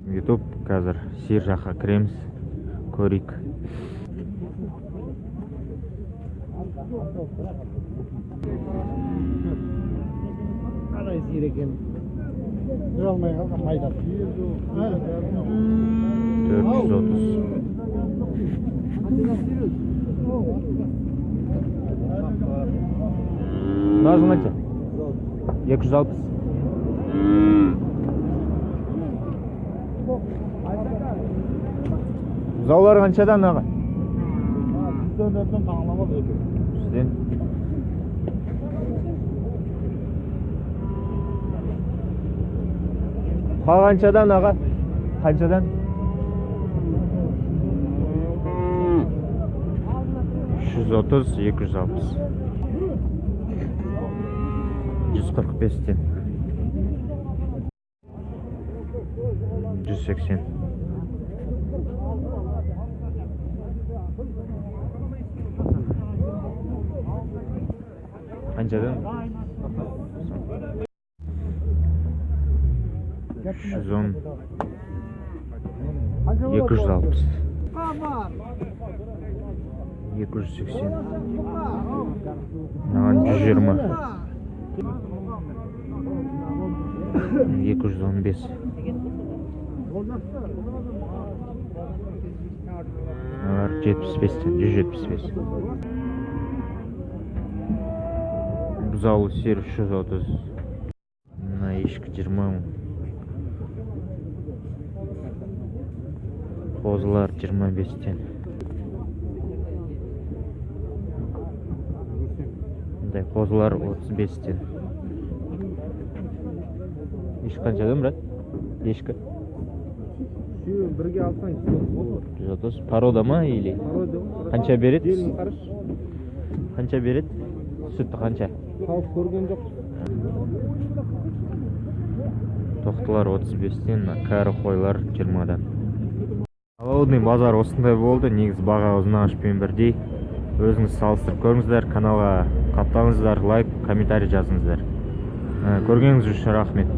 Ютуб, қазір сиыр жаққа кіреміз, көрейік. Қандай сиыр екен? Жүре алмай қалған майдан. 430. Мына қанша? 260. Бұзаулар қаншадан, аға? Жүзден таңламады екен. 100-ден. Бұқа қаншадан, аға? Қаншадан? 330, 260. 145-тен. 180. Қаншадан? 310, 260. 280. Мынаған 120. 215. Мыналар 75-тен, 175. Бұзаулы сиыр 330. Мына ешкі 20 мың. Қозылар 25-тен. Мындай қозылар 35-тен. Ешкі қаншадан, брат? Ешкі? Үшеуін бірге алсаң, 130 болады. 130. Порода ма или? Порода ғой. Қанша береді? Желін қарашы. Қанша береді? Сүті қанша? Тауып көрген жоқ. Тоқтылар 35-тен, мына кәрі қойлар 20-дан. Голодный базар осындай болды. Негізі баға Ұзынағашпен бірдей. Өзіңіз салыстырып көріңіздер, каналға қаптаңыздар, лайк, комментарий жазыңыздар. Көргеніңіз үшін рахмет.